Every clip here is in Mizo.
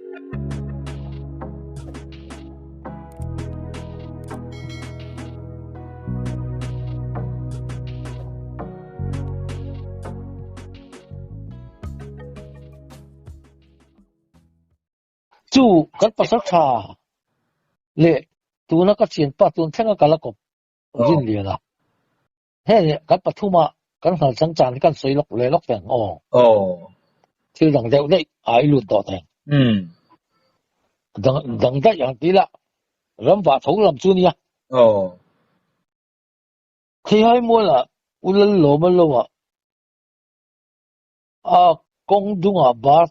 Chu kan pasal tha leh tuna ka thianpa tun thlenga ka la kawp Rinlian a. Hei kan pathuma kan nghal chang chan hi kan sawi lawk leh lawk teng aw. Thil dang deuh daih a i lut tawh teng. Dang dang daih ang ti la ram vah tho lam chu nia. Theihai mualah U Lallawma lo ah A kawng dungah bar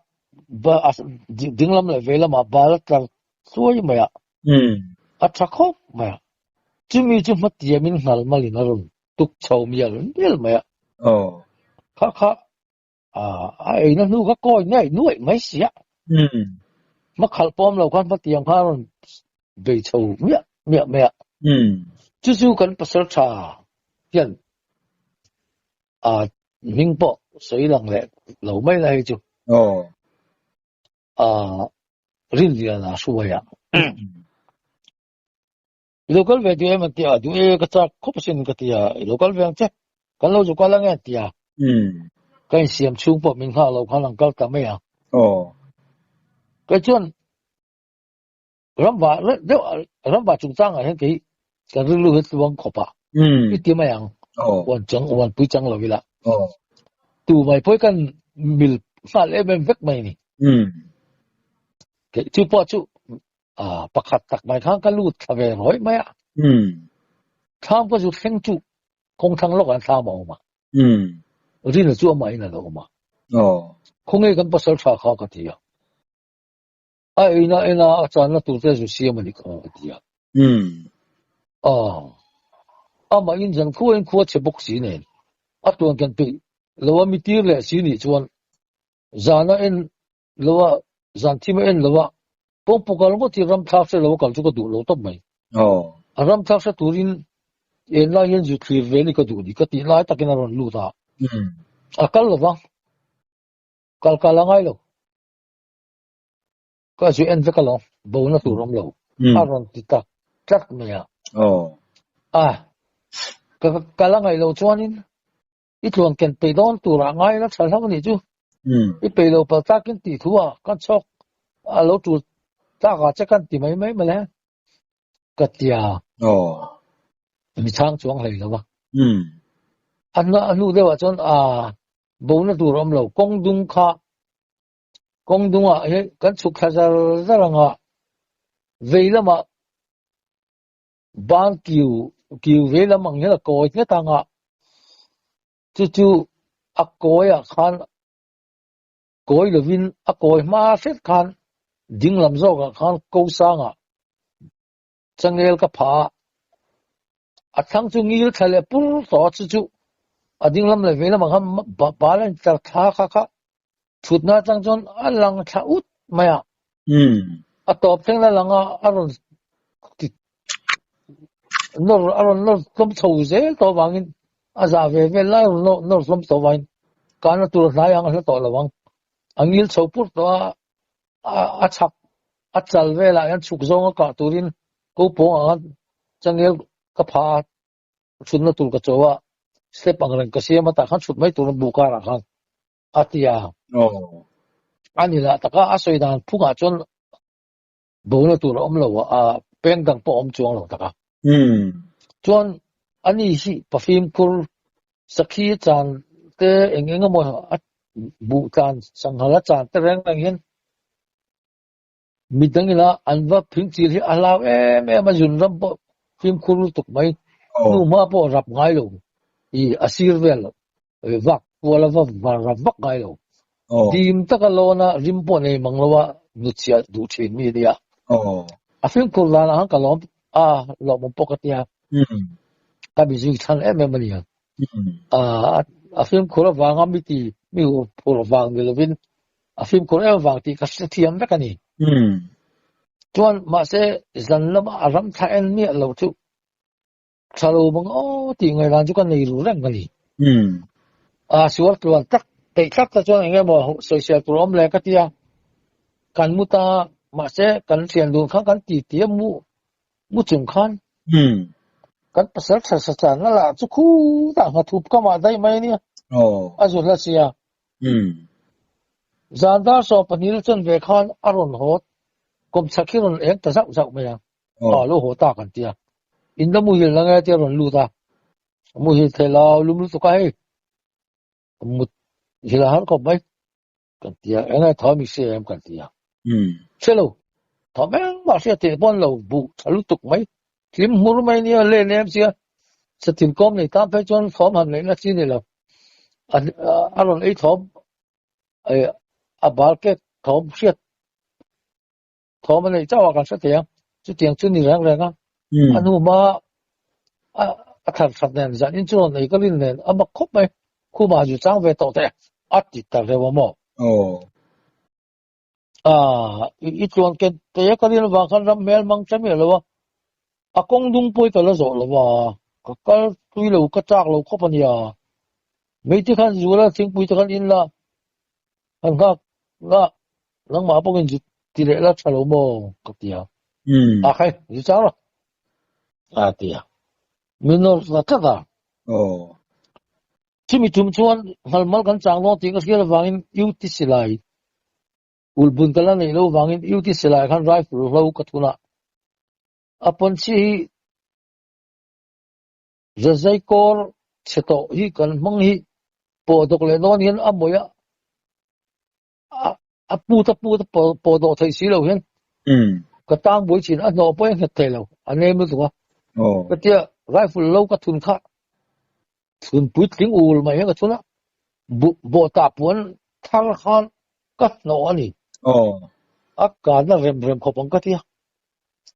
dinglam leh veilamah bar a tlar hluai mai a, a tha khawp mai a. Chumi chu hmatiamin nghal malin a rawn tuk chho mial mial mai a. Kha kha a eina hnu kha kawi nuaih nuaih mai si a. Hmakhalh pawm lo khan hmatiang kha a rawn bei chho miah miah mai a. Chu chu kan pasal tha hian a hming pawh sawi lang leh lo mai la hei chu. Aw. A Rinliana hruai a. I lo kal ve duh em an ti a, duh e ka chak khawp asin ka ti a, i lo kal ve ang che, kan lo zu kal ange an ti a. Ka insiam chhung pawh min nghak lo khan an kal ta mai a. Aw. Kei chuan Ramva deuh ramva chungchangah hian kei ka rilru hi tluang khawp a, i ti mai ang, uan chang uan pui chang lo ila. Tu mai pawh hi kan mil nghal em em vek mai a ni. Kei chu pawh chu pakhat tak mai khan ka lut thla ve rawih mai a. Thlam ka zu thleng chu kawngthlang lawkah hian thlam a awm a. Rina chu amahin a lo awm a. Khawnge kan pasal tha kha ka ti a. A eina ena a channa tur te zu siam a ni kha a ti a. Aw. Amah in zan khua in khua chhe bawk si nen a tuan kan peih lo a mi tir leh si nih chuan zan a en lo a zan thim a en lo a pawngpaw kal ngawt hi ram thlak hre lo a kal chu ka duh lo tawp mai. A ram thlak hre turin en lai hian zu thlir ve ni ka duh ni ka tih lai takin a rawn lut a. A kal lo va. Kal kal a ngai lo. Ka zu en vek alawm, bona tur awm lo. A rawn ti tak tlat mai a. A, ka ka la ngaih loh chuanin i tluan ken peih dawn turah ngai la tha hlauh a nih chu. I peih lo palh takin tih thu ah kan chhawk a lo tul tlakah che kan ti mai mai mawle ka ti a. Mi chhang chuang hlei lo va. A hnu deuhah chuan a bona tur a awm lo, kawng dung kha Kawng dungah hi kan chhuk thla zar zar ang a, vei lamah ban kiu kiu vei lam ang hian a kawi nghet ang a, chu chu a kawiah khan kawi lovin a kawi hma hret khan ding lam zawkah khan ko sangah changel ka phah a, a thlang chu ngil thla leh pur tawh a, chu chu a ding lam leh vei lamah khan bal a intlar thla kha kha thutna atang chuan a lang thla ut mai a, a tawp thleng la lang a, a rawn ti nawr a rawn nawr tlawm chho zel tawh avangin a zah ve vel lai a rawn nawr tlawm tawh avangin kana tur a hnai ang a hla tawh lo ang, a ngil chho pur tawh a. A chhak a chal velah hian chhuk zawnga kah turin ko pawng anga changel ka pha a, chhutna tur ka chaw a, step ang reng ka siam a tah khan chhut mai tur a bu karah khan a ti a. A ni lah taka a sawi dan phungah chuan bona tur a awm lo a, peng dang pawh a awm chuang lo taka. Chuan ani hi pafimkhur Sakhi chan te eng eng emaw a buh tlan sanghal a chan te reng reng hian midang ila an va phing chil hi a hlau em em a zun ram pawh fimkhur lutuk mai hnu hma pawh rap ngai lo i a sir vel vak kual a va var rap vak ngai lo dim taka lawn a rim pawh nei mang lo a nutchhiah duh thin mi ania a fimkhur dan ah khan ka lawm a lawmawm pawh ka tia. Ka mi zui chhan em em a ni ang. A fimkhur avanga mi ti mi phur vang ni lovin a fimkhur em avang tih ka hrethiam vek a ni. Chuan mahse zan lama a ram thla en miah lo chu tha lo bang aw tih ngaihdan chu ka nei ru reng a ni. A sual tluan tak peih tlat ta chuan eng emaw sawisel tur a awm le ka ti a. Kan mu ta, mahse kan thian dun khan kan ti ti a mu mu chung khan kan pasal tha sa chan na lah chu khutah nghathup ka mah daih mai ania a zun la sia. Zan dar 12 la chuan ve khan a rawn haw kawmchhak hi rawn eng ta zauh zauh mai a, a lo haw ta kan tia. In la muhil na nge tia rawn lut a, muhil thei lo lum lutuk a hei mut hil a har khawp mai. Kan ti a, eng nge thawm i hria em kan ti a. Hre lo, thawm engmah hria teh pawn lo buh tha lutuk mai, hlim hmur mai nia len em sia, sathil kawm nei tan phei chuan thawm han neihna chi ni lo, a rawn ei thawm a bal kek thawm hriat thawm a neih chauh a kan hre thei a, chutiang chu ni reng reng a, a hnu hma a thar that nen zan in chu rawn ei ka rin nen a mak khawp mai, khumah zu chang ve tawh teh a ti ta reuh a maw? A i tluan ken te ka rin avang khan ram hmel mang ṭha miah lo a, a kawng dung pawh i ka la zawh lo a, ka kal tui lo ka chak lo khawp a nia, meite khan zu la thingpui te khan in la Han nghak la, nangmah pawhin zu ti leh la tha lo maw? ka ti a. A khai, zu chang rawh. A ti a. Min nawr ta tlat a. Chumi tum chuan nghalmal kan chang dawn tih ka hriat avangin UT silai ulhbun ka la neih loh avangin UT silai khan rifle hlo ka thun a. A pawnchhi hi Zazai kawr chhe tawh hi kan hmang hi pawh dawk leh dawn hian a mawih a a put a put a pawh dawh theih si lo hian ka tang buai thin a hnawh pawh a nghet thei lo a nem lutuk a ka tia rifle lo ka thun kha thun puitling ul mai hian ka thun a bawh tah puan thar khan ka hnawh a ni a kana rem rem khawp ang ka tia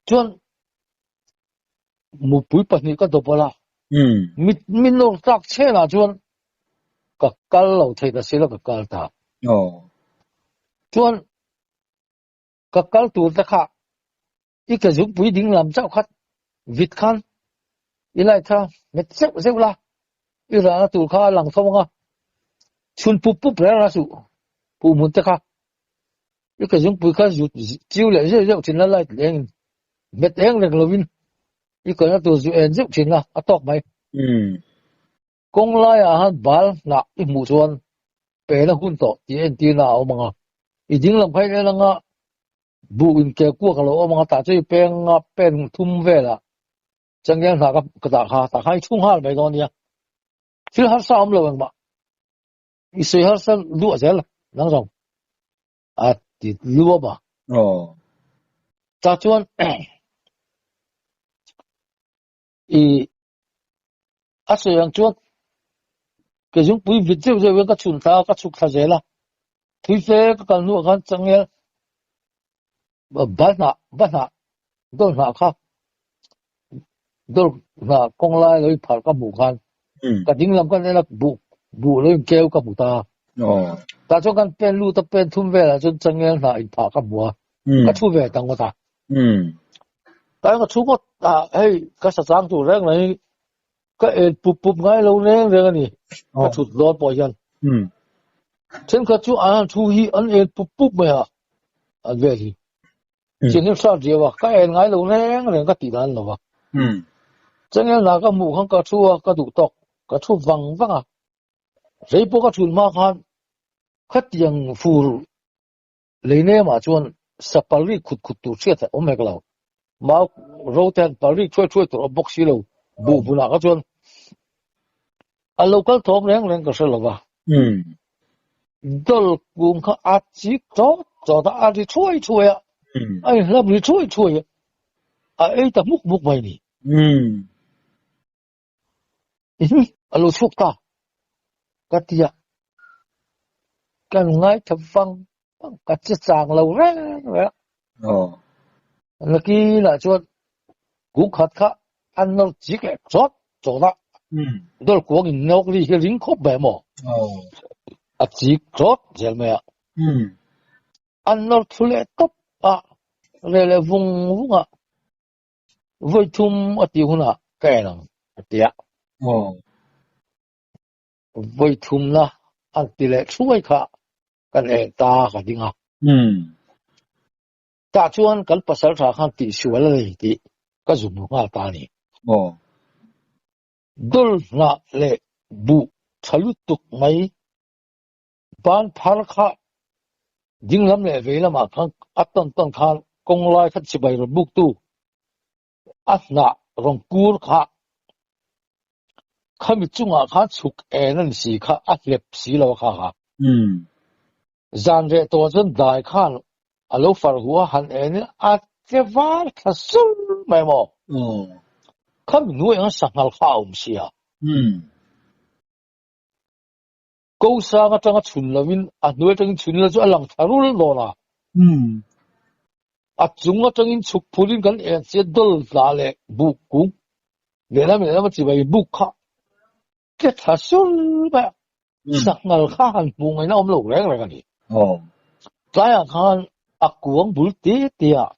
chuan Mupui pahnih ka dawp a la, mit min nawr tlak chhenah chuan ka kal lo thei ta silo ka kal ta. Chuan ka kal tur te kha i ke zungpui ding lam chauh khat vit khan i light kha hmet zeuh zeuh la, i rana tur kha a lang tho ang a, chhun pup pup reng a suh puhmun te kha i ke zungpui kha zut chiu leh zeuh zeuh thin la light lengin Hmet eng reng lovin i kalna tur zu en zeuh thin a, a tawk mai. Kawng laiah han bal hnah i hmuh chuan pehna hun tawh tih entirna a awm ang a. I ding lam kha i en anga buh inkel kuak a lo awm ang a, tah chu i peng a pen thum velah changel hnah ka dah kha, tah khan i chhung nghal mai dawn nia. Thil harsa awm lo engmah i sawi harsa luah zel nang zawng. A ti luam a. Tah chuan i a sawi ang chuan ke zungpui vit zeuh zeuh in ka chhun thla a, ka chhuk thla zel a. Thui fe ka kal hnuah khan changel ba hnah ba hnah dawr hnah kha dawr hnah kawng lai lo in pharh ka hmuh khan ka ding lam kan en a buh buh lo in keu ka hmu ta tah chuan kan pen lut a pen thum velah chuan changel hnah in phah ka hmu a ka thu ve ta ngawt a tlai ka thu ngawt a hei ka sa chang tur reng mai ka en pup pup ngai lo reng reng a ni ka thut dawn pawh hian thenkhat chu an han thu hi an en pup pup mai a an vel hi Chin hi hrat riau a, ka en ngai lo reng reng ka tih dan lo va. Changel hna ka hmuh khan ka thu a, ka duh tawk, ka thu vang vang a. Rei pawh ka thun hma khan khatiang fur lei nemah chuan sa pal rik khut khut tur hriat a awm hek lo. Mau ro te han pal rik thuai thuai tur a awm bawk si lo, buh bunah kha chuan a lo kal thawm reng reng ka hre lo va. Dol kung kha a chik chawt chawt a, a ri thuai thuai a, a inhlap ri thuai thuai a, a ei ta hmuk hmuk mai ni. A lo chhuak ta ka ti a, kan ngaithla vang vang, ka che chang lo reng reng a. Nakinah chuan kung khat kha an nawr chik leh chawt chawt a, dawr kuang in nawk ri hi ring khawp mai maw? A chik chawt zel mai a, an nawr thlu leh tawp a, reh leh vung vung a, vawi thum a tih hunah ka en ang a ti a. Vawi thumna an ti leh thuai kha kan en ta ka ding a. Tah chuan kan pasal tha khan tihsual a nei tih ka zu hmu nghal ta a ni. Aw. Dul hnah leh buh tha lutuk mai ban phar kha dinglam leh veilamah khan a tawn tawn khan kawng lai kha chibai rawn buktu a hnah rawn kur kha khami chungah khan chhuk en a ni si kha a hlep si lo a kha kha. Zan reh tawh chuan dai khan a lo far hu a han en in a che var thla sur mai maw? Khami hnuai ang sanghal kha a awm sia. Ko sang atanga chhun lovin a hnuai atangin chhun ila chu a lang thla rul dawn a. A chung atangin chhuk phulin kan en sia dawl hla leh buk kung lehlam lehlam a chibai buk kha che thla sur mai a. Sanghal kha han hmuh ngaihna awm lo reng reng a ni. Tlaiah khan a kuang bul te te ah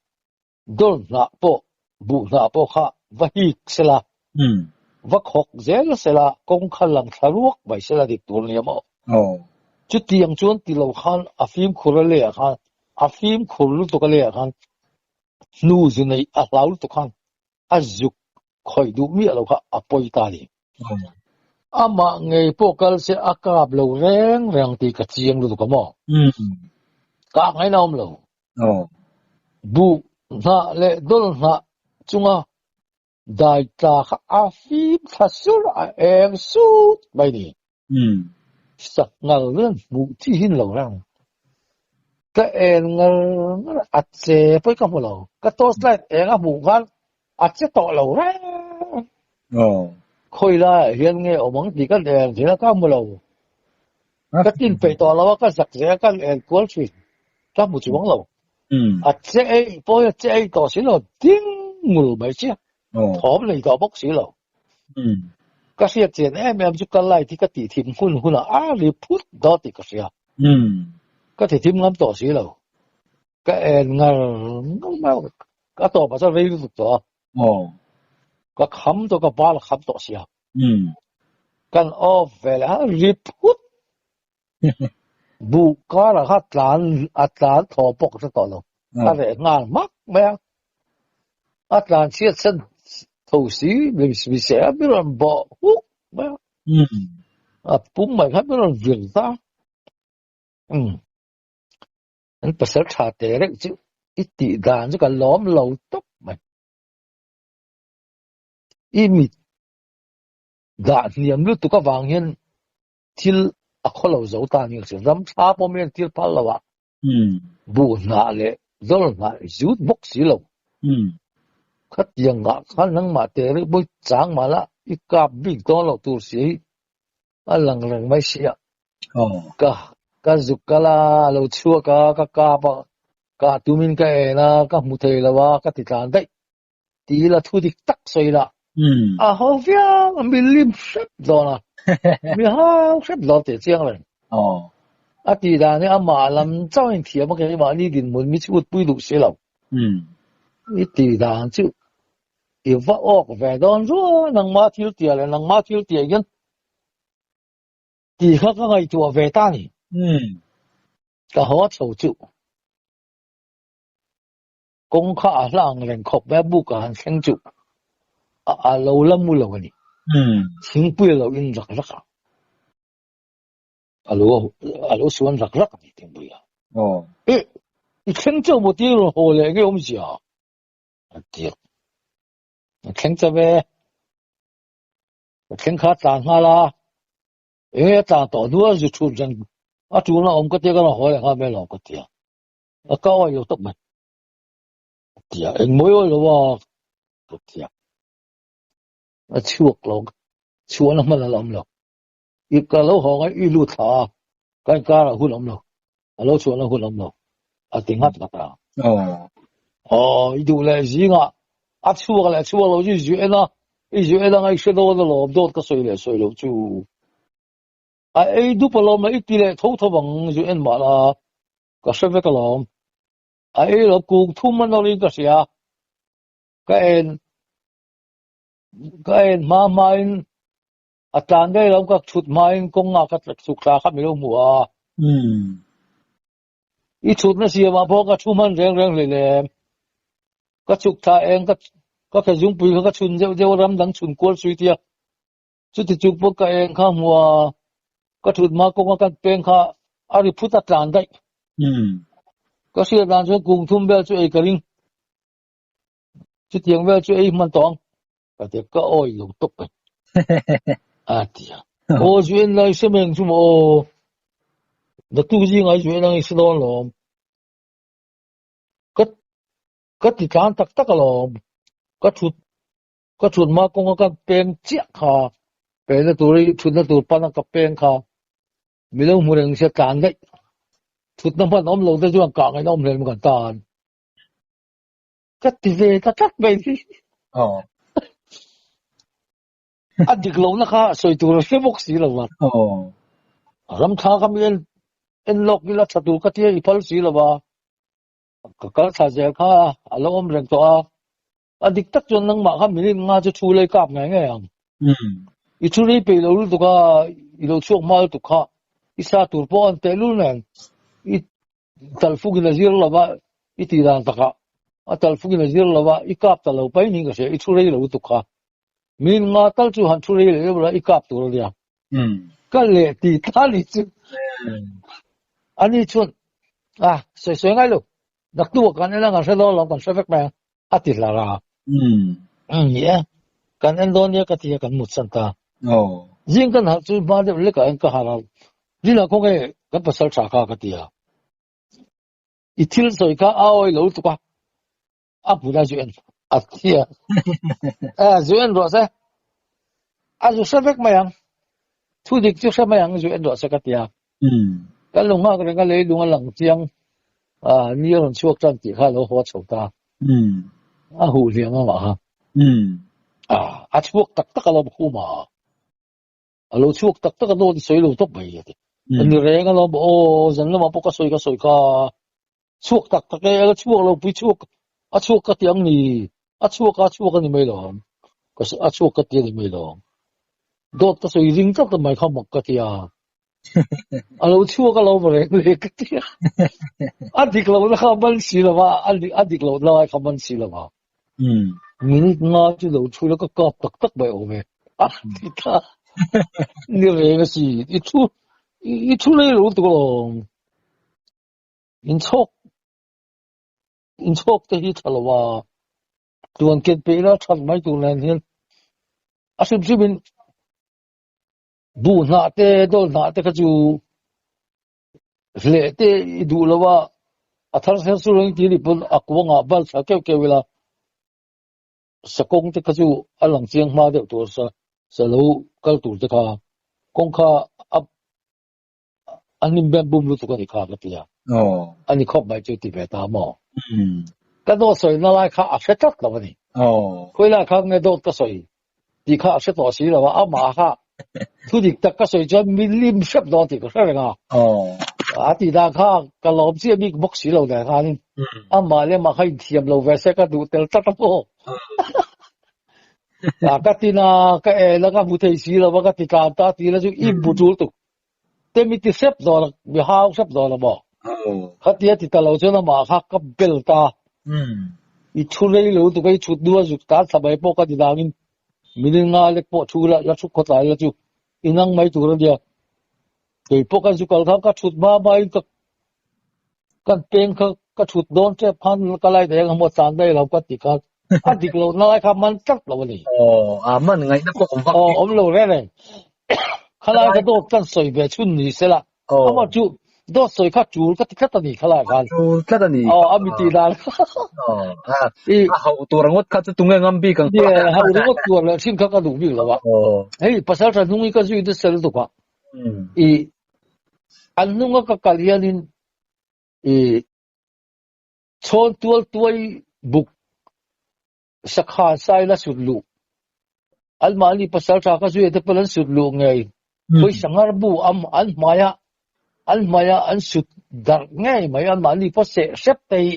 Dawl hnah pawh, buh hnah pawh kha va hik sela, va khawk zel sela, kawng kha lang thla ruak mai sela dik tur a nia maw? Chutiang chuan ti lo khan a fimkhur a leiah khan, a fimkhur lutuk a leiah khan hnu zu neih a hlau lutuk khan a zuk khawih duh miah lo kha a pawi ta a ni. Amah ngei pawh kal se a kap lo reng reng tih ka chiang lutuk a maw? Kah ngaihna awm lo. Buh hnah leh dawl hnah chunga dai tla kha a fim thla sur a eng sut mai ni. Sanghal vel hmuh chi hin lo reng. Ka en ngar ngar a, a che pawh ka hmu lo. Ka torch light eng a hmuh khan a che tawh lo reng. Khawi laiah hian nge awm ang tih ka en thin a, ka hmu lo. Ka tin peih tawh lo a, ka zak zel a, ka en kual thin. Ka hmu chuang lo. A che ei pawh hi a che ei tawh si lo, ding ngul mai chiah. Thawm nei tawh bawk si lo. Ka hriat chian em em chu ka light hi ka tih thim hun hunah a ri phut dawn tih ka hria. Ka ti thim ngam tawh si lo. Ka en ngar ngar mai a, ka tawpah chuan rei lutuk tawh a. Ka kham tawh, ka bal a kham tawh sia. Kan off ve leh a, ri phut. Buh karah kha tlan a tlan thaw pawh ka hre tawh lo. A reh nghal hmak mai a. A tlan chhiat sen tho si mi se a mi rawn bawh huk mai a. A pum mai kha mi rawn vir ta. An pasal tha teh reuh chu i tih dan chu ka lawm lo tawp mai. I mit dah hniam lutuk avang hian thil a khaw lo zo ta ni ang ram thla pawh mi an tir phal lo a buh hnah leh zawl hnah zut bawk si lo khatiang ah khan nangmah teh reuh bawi chang mah la i kap bik dawn loh tur si hi a lang reng mai si a ka ka zuk kal a a lo chhuak a ka kap a kah tumin ka en a ka hmu thei lo a ka ti tlan daih Ti ila thu dik tak sawi la. A ho viau a, mi lim hrep dawn a, mi hau hrep dawn tih a chiang reng. A tih dan hi amah lam chauh a inthiam a, keimahni dinhmun mi chhut pui duh si lo. I tih dan chu i va awk ve dawn rual nangmah thil tia leh nangmah thil tia hian tih kha ka ngaihtuah ve ta a ni. Ka haw chho chu. Kawng kha a hla ang reng khawp mai a, buk ah han thleng chu a lo la mu lo a ni. Thingpui a lo in rak rak a, a lo a lo suan rak rak a ni thingpui a. Eh, i thleng chauh maw tir rawn haw leh nge awmzia? A ti a. A thleng chauh e. Ka thleng kha a tlan nghal a, eng nge a tlan tawh hnu a zu thut reng a tul na awm ka tia ka rawn haw leh nghal mai lo ka ti a. A ka awi lo tawp mai. Tia eng mawi awi lo a ka tia. A chhuak lo chhuahna hman a la awm lo. I ka lo hawng a i lut thla a ka inkarah hun awm lo. A lo chhuahna hun awm lo. A ti nghat nghat a. Aw i duh leh zingah a chhuak leh chhuak lo chu i zu en a i zu en anga i hre dawn alawm dawt ka sawi leh sawi lo chu. A ei dup alawm a i ti leh tho tho ang zu en mah la. Ka hre vek alawm. A ei lo kung thum a nawrin ka hria. Ka en ka en hma hmain a tlan daih lo ka thut hmain kawngah ka chhuk thla kha mi lo hmu a. I chhutna siamah pawh ka thu hman reng reng hlei lem. Ka chhuk thla eng ka ka khe zungpui kha ka chhun deuh deuh a ram dang chhun kual sui tia. Chuti chuk pawh ka eng kha hmua ka thut hma kawnga kan peng kha a ri phut a tlan daih. Ka hriat dan chuan kung thum vel chu ei ka ring. Chutiang vel chu ei hman tawh ang. Ka ti ka awi lo tawp mai. A ti a. Aw zu en lai hre meng chu maw aw. Naktuk zingah i zu en ang i hre dawn lawm. Ka ka ti tlan tak tak alawm. Ka thut ka thut hma kawnga ka peng chiah kha pehna tur i thutna tur pana ka peng kha milo hmu reng sia tlan daih. Thutna hman awm lo te chuan kah ngaihna awm hlel kan tan. Ka ti ve ta tlat mai ni. Oh. A dik lohna kha sawi tur a hre bawk si lo va. Oh. Ram thla kha mi en en lawk ila tha tur ka tia i phal si lo va. Ka kal thla zel kha a lo awm reng tawh a. A dik tak chuan nangmah kha minute nga chu thu lei kap ngei ngei ang. Mm. I thu rei peih lo lutuk a, i lo chhuak hma lutuk kha. I sa tur pawh an tehlul nen. I Talfukin a zir lo va, i tih dan takah a talfukin a zir lo va, i kap ta lo pai niin ka hria, i thu rei lo lutuk kha. Min nga tal chu han thu rei leh deuh la, i kap tur a nia. Ka leh ti ta ni chu. Ani chuan, A, sawi sawi ngai lo, naktuk ah kan en ang, kan hre dawn lo, kan hre vek mai ang, a ti hlar a. Ni e, kan en dawn nia ka ti a, kan mut san ta. Zing kan harh chu hma deuh lekah hian ka harh a, Lila kawng e, kan pasal tha kha ka ti a. I thil sawi kha a awi lo lutuk a, a hmun a zu en a ti a. A zu en rawh se, a zu hre vek mai ang, thu dik chu hre mai ang zu en rawh se ka ti a. Kan lo nghak reng a, leilung a lang chiang a, ni a rawn chhuak tan tih kha a lo haw chho ta. A huh hliam a mah kha. A chhuak tak tak a lo hum a. A lo chhuak tak tak a dawt i sawi lo tawp mai a ti. A ni reng alawm aw zan lamah pawh ka sawi ka sawi kha chhuak tak tak e a chhuak lo pui chhuak a chhuak ka ti ang ni a chhuak a chhuak a ni mai lo ang ka a chhuak ka ti a ni mai lo ang dawt ka sawi ring tlat mai kha mak ka ti a a lo chhuak a lo reng le ka ti a a dik lo na kha man si lo va a dik lo lai kha man si lo va Minute nga chu lo thu la ka kap tak tak mai awm e. A ti ta. Ni reng a si. I thu i thu lei lo tuk alawm. In chhawk in chhawk te hi tha lo a. Tuan ken peih la that mai tur nen hian a hrim hrim in buh hnah te dawl hnah te kha chu Hleh te i duh lo a, a thar ser sur ang ti ni pawn a kuangah bal thla keuh keuh ila, sakawng te kha chu a lang chiang hma deuh tur sa sa lo kal tur te kha kawng kha a a hnim bem bum lutuk a ni kha ka ti a, a ni khawp mai chu ti ve ta maw? Ka dawt sawi na lai kha a hre tlat lo a ni. Khawi lai kha nge dawt ka sawi tih kha a hre tawh si lo a, amah kha thu dik tak ka sawi chuan min lim hrep dawn tih ka hre reng a. A tih dan kha ka lawm chiah bik bawk si lo nen khanin amah leh amah kha inthiam lo ve se ka duh tel tlat a maw. A ka tin a, ka en a, ka hmu thei si lo a, ka ti tlan ta tih la chu i bu tul tuk. Te mi ti hrep dawn a, mi hau hrep dawn a maw. Khatia ti ta lo chuan amah kha ka bel ta. I thu rei lo lutuk a, i thut hnu a zuk tan thla mai pawh ka ti dangin minute nga lek pawh thu la, la thuk khawtlai la chu i nang mai tur a nia. Kei pawh ka zu kal kha ka thut hma hmain ka kan peng kha ka thut dawn tep khan ka lai daih ang a maw tlan daih lo ka ti khan a dik loh na lai kha man tlat lo a ni. Aw, a man ngaihna pawh awm vak. Aw, awm lo reng reng. Khalai kha dawt kan sawi ve chhun ni sela. Amah chu dawt sawi kha tul ka ti tlat a ni khalai khan. Tul tlat a ni. Aw, a mi tih dan. Aw, a hauh tur ringawt kha chu tunge ngam bik ang. Ni, hauh ringawt tur leh hrim kha ka duh bik lo a. Hei, pasal tha hnung hi ka zui nasa lutuk a. I an hnunga ka kal hianin i chhawn tual tuai buk sakha sai la sut luh anmahni pasal tha ka zui te pawn an sut luh ngei khawi sangar bu am an hmaia an hmaia an sut darh ngei mai anmahni pawh seh hrep te hi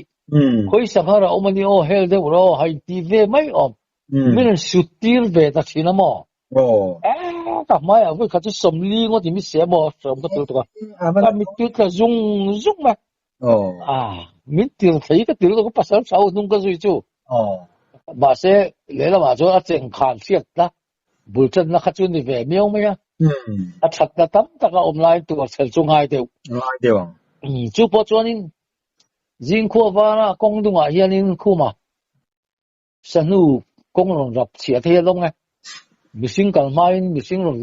khawi sanghar a awm a ni aw hel deuh rawh hai ti ve mai awm min an sut tir ve ta thin a maw Eh, ka hmaiah vawi khat chu sawmli ngawt in mi se maw hreawm ka tel tuk a. Ka mittui tla zung zung mai. A, min tir thei ka tir lo ka pasal tha u hnung ka zui chu. Mahse, lehlamah chuan a cheng khan hriatna bul tanna kha chu ni ve miau mai a. A thatna tam tak a awm laiin tur chhel chu ngai deuh. Ngai deuh ang. Chu pawh chuanin zingkhua vara kawng dungah hianin khuma Sahnu kawng rawn rap chhiah thei alawm nge. Mihring kal hmain mihring rawn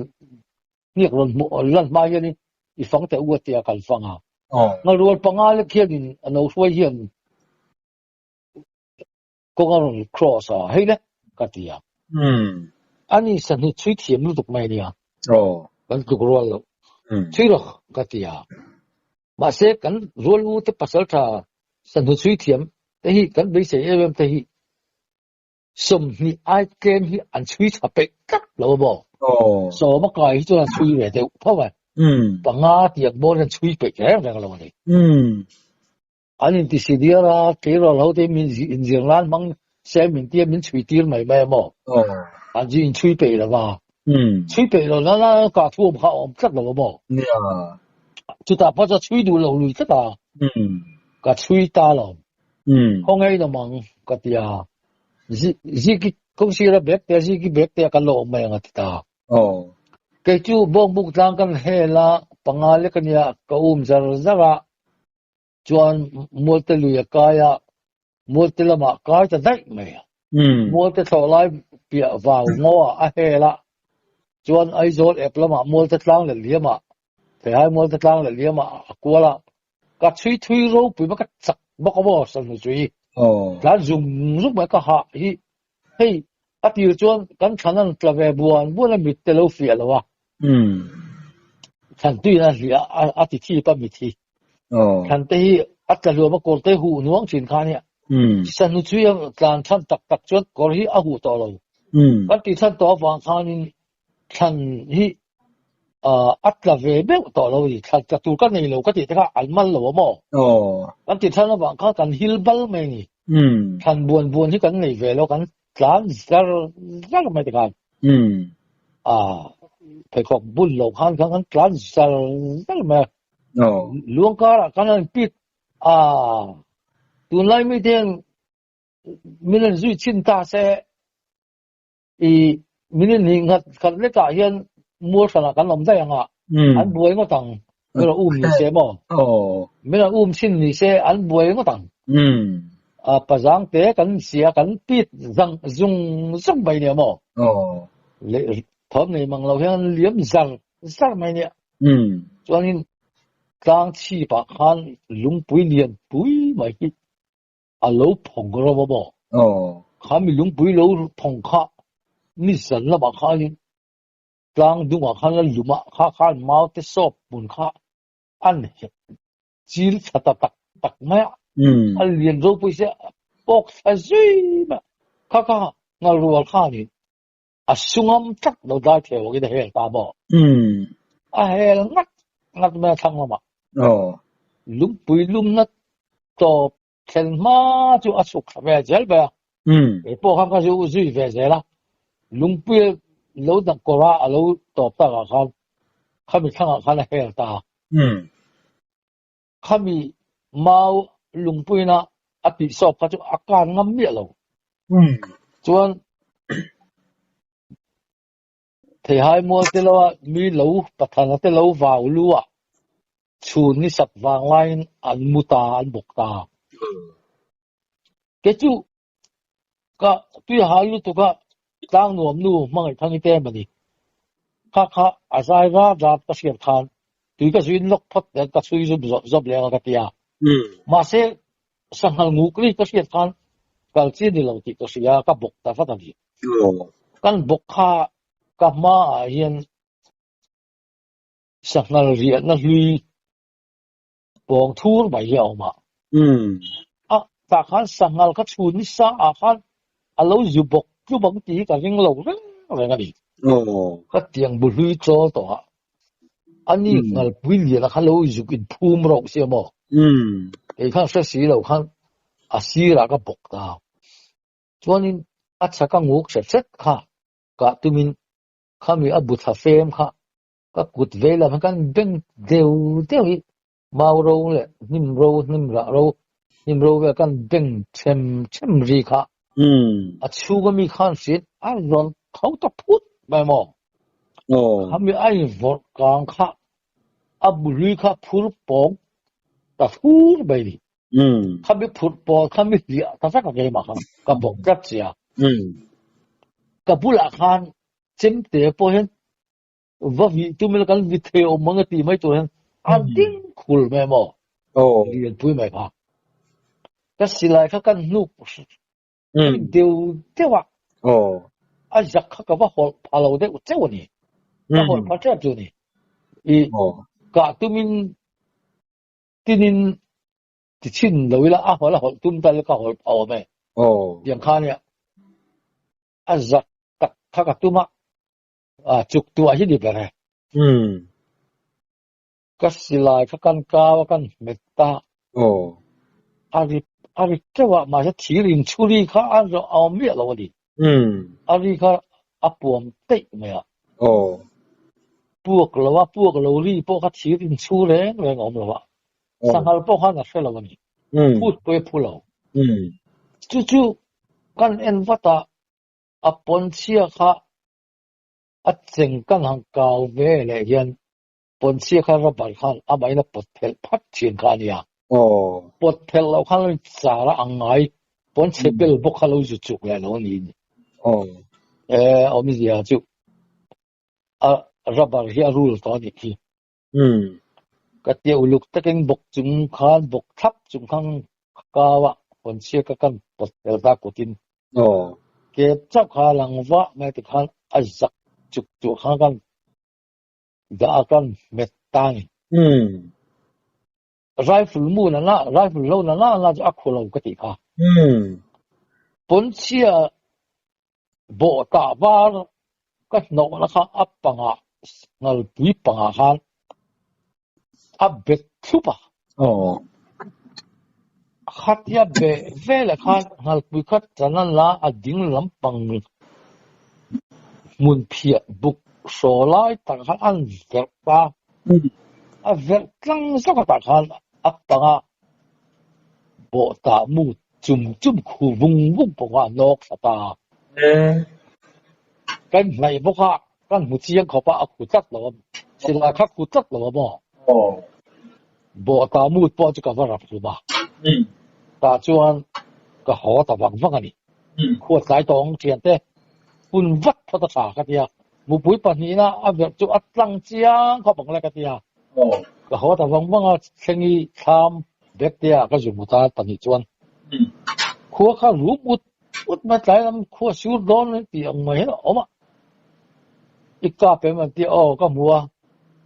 hniak rawn hmuh lan hma hianin i fang teh u a tia kal fang a. Ngharual panga lek hianin a no hruai hian kawng a rawn cross a, hei le ka ti a. Ani sahnu chhui thiam lutuk mai ania. Kan tluk rual loh. Chhui rawh ka ti a. Mahse kan rual u te pasal tha sahnu chhui thiam te hi kan beisei em em te hi 20 ai tlem hi an chhui tha peih tlat lo a maw? Sawm a kai hi chuan an chhui ve deuh tho a, panga tiang bawr hian chhui peih reng reng lo a ni. An inti si diar a, tleirawl ho te min inzir nan hmang se min tia min chhui tir mai mai a maw? An zu inchhui peih lo va, chhui peih lo nana kah thu awm kha a awm tlat lo a maw? Chutah pawh chuan chhui duh lo lui tlat a, ka chhui ta lo. Khaw ngei lo mang ka ti a, Ziki kawngsira bag te Ziki bag te kan lo awm mai ang a ti ta. Kei chu Bawngbuk tlang kan hel a, panga lek a nia ka um zar zar a, chuan Mualte lui a kai a, Mualte lamah kai ta daih mai a. Mualte thlawh lai piah vau ngaw ah a hel a, chuan Aizawl ep lamah Mualte tlang leh liam ah, Theihai Mualte tlang leh liam ah a kual a, ka chhui thui ropui mai ka chak bawk a maw Salnu chu hi tlan zung zung mai ka hah hi hei a tir chuan kan thlan an tla ve buan buan a mit te lo fiah lo a thlan tuiin a hliah a ti thip a mit hi thlan te hi a tla hluam a kawr te huh nuang thin kha ania Salnu chu a tlan than tak tak chuan kawr hi a huh tawh lo kan tih than tawh avang khanin thlan hi a tla ve meuh tawh lo a ni, thlan tla tur ka nei lo ka tih te kha an mal lo a maw? Kan ti than avang khan kan hil bal mai a ni. Thlan buan buan hi kan nei ve lo, kan tlan zar zar mai te khan. Pheikhawk bun lo khan khan kan tlan zar zar mai a. Luang karah khan an pit a, tunlai mite hian min an zui chhin ta se, I minute hnih nghat khat lekah hian mual hranah kan awm daih ang a, an buai ngawt ang. Min rawn um ni se maw? Min rawn um chhin ni se an buai ngawt ang. Pazang te kan sia kan pit zang zung zung mai nia maw? Leh thawm nei mang lo hian an liam zar zar mai nia. Chuanin tlang chhipah khan lungpui lian pui mai hi a lo phawng ro a maw? Kha mi lungpui lo phawng kha ni zan lamah khanin tlang dungah khan a lum a, kha khan mau te sawp hmun kha an chil thla ta tak tak mai a, a lian ropui se a pawk thla zui mai a, kha kha ngalrual khanin a sungam tlat lo dai thei awkin a hel ta maw? A hel ngat ngat mai a thlang lamah. Lungpui lumna tawp thlen hma chu a chhuk thla ve zel mai a. Kei pawh khan ka zu zui ve zel a. Lungpui lo dang kawr a a lo tawp takah khan khami thlangah khan a hel ta a. Khami mau lungpuina a tih sawp kha chu a kan ngam miah lo. Chuan Theihai mual te lo a mi lo pathana te lo vau lu a chhun ni sat vang laiin an mu ta an bawk ta. Ke chu ka tui hal lutuk a tlang nuam nu hmangaih thang i te mani. Kha kha a zai rat rat ka hriat khan tui ka zuin lawk phawt nen ka chhui zum zawp zawp leng a ka ti a. Mahse sanghal nguk ri ka hriat khan kal chi ni lo tih ka hria ka bawk ta vat a ni. Kan bawk kha ka hmaah hian sanghal riahna hlui pawng thur mai hi a awm a. A tah khan sanghal kha chhun nisa ah khan a lo zu bawk tlum ang tih hi ka ring lo reng reng a ni. Ka tiang bu hlui chawl tawh a, ani ngalpui lian a kha lo zuk in phum rauh sia maw? Kei khan hre si lo khan a sirah ka bawk ta. Chuanin a chhak a nguk hret hret kha kah tumin khami a bu thla fem kha ka kut veilam hian kan beng deuh deuh hi. Mau ro leh hnim ro, hnim rah ro, hnim ro vel kan beng them them ri kha a chhung ami khan hriat a rawn tho ta phut mai maw? Khami a invawrh kang kha a bu hlui kha phur pawng ta fur mai ni. Khami phurh pawl kha mi hliah ta vek a keimah kha ka bawk tlat sia. Ka bulah khan chemte pawh hian va vih tum ila kan vi thei awm ang a tih mai tur hian a ding khul mai maw? Lianpui mai kha. Ka silai kha kan hnuk deuh deuh a. A zak kha ka va hawlh pha lo deuh cheuh a ni. Ka hawlh pha tep chu a ni. I kah tumin tinin ti chhin lo ila a hawlh a hawlh tum tal ka hawlh pha awm e. Tiang kha nia a zak tak kha ka tum a, chuk tuah hi ni ber e. Ka silai kha kan kau a kan hmet ta. A ri a ri teuh a, mahse thir inchhuri kha a awm miah lo a ni. A ri kha a puam teih mai a. Puak lo a, puak lo ri pawh kha thir inchhu reng reng a awm lo a. Sanghal pawh khan a hre lo a ni. Phut pawh i phu lo. Chu chu kan en vat a, a pawnchhia kha a cheng kan han kau ve leh hian pawnchhia kha rubber khan amahin a pawt phelh phat thin kha a nia. Pawt phelh loh khan lo char a ang ngai pawnchhe bel bawk kha lo zu chuk leh lo a ni. E awmzia chu a rubber hi a rul tawh a nih khi. Ka tia uluk takin bawk chung khan bawk thlap chung khan ka kau a, pawnchhia kha kan pawt phelh ta kutin. Kep chauh kha a lang vah mai tikhan a zak chuk tuah khan kan dah a kan hmet ta a ni. Rifle mu na na, rifle lo na na na chu a khu lo ka tih kha. Pawnchhia bawh tah var ka hnawh na kha a pangah ngalpui pangah khan a bet thlup a. Khatia beh veleh khan ngalpui kha chan a la a ding lampang hmun phiah buk hraw lai tak khan an verh ta. A verh tlang zawk atah khan a panga bawh tah mu chum chum khu vung vung pawh kha a nawk thla ta. Kan hnaih bawk a, kan hmu chiang khawp a, a khu tlat lo a, silai kha khu tlat lo a maw? Bawh tah mut pawh chu ka va rap hlum a, tah chuan ka haw ta vang vang a ni. Khuat tlai tawng thiante hun vat phawt a tha ka ti a, mupui pahnihna a verh chu a tlang chiang khawp ang le ka ti a. Ka haw ta vang vang a, thlengi thlam bek te ah ka zu hmu ta pahnih chuan khua kha rum ut ut mai tlai lam khua sur dawn tih ang mai hian a awm a. I kap em an ti a, aw ka hmu a,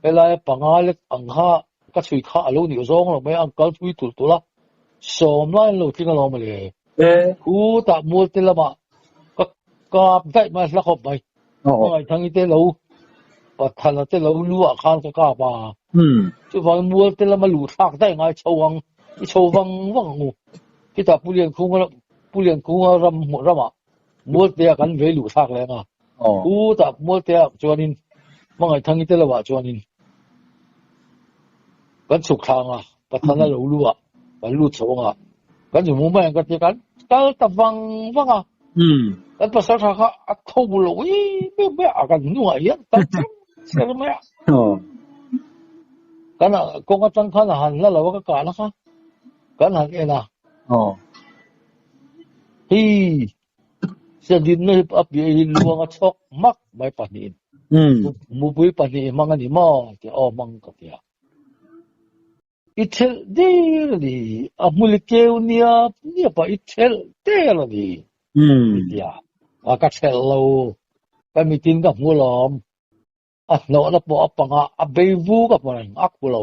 helai panga lek ang kha ka chhui kha a lo nih zawng lo mai a, an kal thui tulh tulh a, sawm lai an lo tling alawm a le. Khutah mualte lamah ka kap daih mai a hla khawp mai. Hmangaihthang-i te lo Pathana te lo lu ah khan ka kap a, chuvangin mualte lama luh thlak daih ngai chho ang, i chho vang vang ang u. Khitah Pu Liankhunga Pu Liankhunga ram ramah mualte ah kan vei luh thlak leng a, khutah mualte ah chuanin Hmangaihthang-i te lo ah chuanin kan chhuk thla ang a, Pathana lo lu ah kan lut chho ang a, kan zu hmu mai ang ka ti a, kan kal ta vang vang a. Kan pasal tha kha a tho lo em em mai a, kan hnungah hian kal chiang chiang mai a. Kan kawng atang khan a han hla lo a ka kah na kha kan han en a. Hei Sadinna hi a piah hi luang a chhawk hmak mai pahnihin. Mupui pahnih i hmang a ni maw? Ti aw hmang ka ti a. I thelh der a ni, a hmul i keu niap niap a, i thelh der a ni. Ti tia, a ka thelh lo, ka mitin ka hmu lawm. A hnawhna pawh a panga a bei vuk a hmu reng, a khu lo.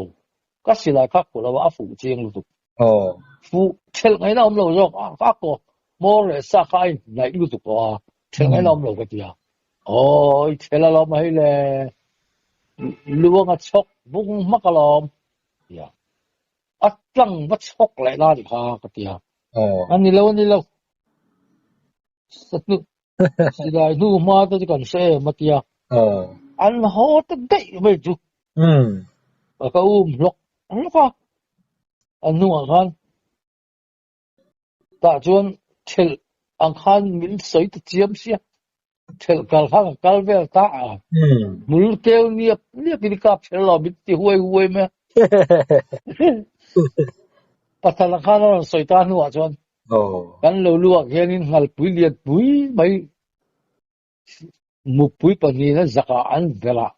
Ka silai kha khu lo a, a fuh chiang lutuk. Fuh thelh ngaihna awm lo zawk, a kaw hmawr leh sa kha a inhnaih lutuk tawh a, thelh ngaihna awm lo ka ti a. Aw, i thelh alawm hei le, luang a chhawk bung hmak alawm ti a. A tlang va chhawk leh na nih kha ka ti a. A ni lo, a ni lo. Silai hnu hma te chu kan hre em a tia. An haw ta daih mai chu. Ka um hlawk hlawk a. A hnungah khan tah chuan thelh ang khan min sawi ta chiam sia. Thelh kal kha ka kal vel ta a. Hmul keu niap niap in i kap thelh lo min ti huai huai mai a. Pathala khan a rawn sawi ta hnuah chuan kan lo luak hianin nghalpui lianpui mai Mupui pahnihna zakah an velh a,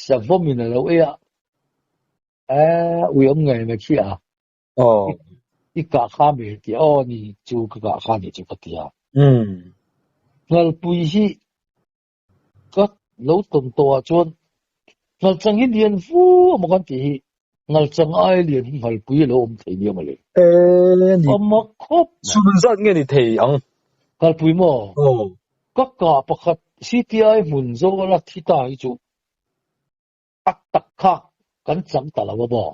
savawmin a lo ei a, eh ui awm ngei mai khi a, i kah kha mi ti a, aw ni chu ka kah kha ni chu ka ti a. Nghalpui hi ka lo tawn tawh ah chuan nghalchang hi lian vu a maw kan tih hi, nghalchang ai lian hi nghalpui a lo awm thei nia mawle. A mak khawp mai. Sum zat nge ni thei ang? Nghalpui maw? Ka kah pakhat CTI hmun zawla thi ta hi chu a tak kha kan chang ta lo a maw?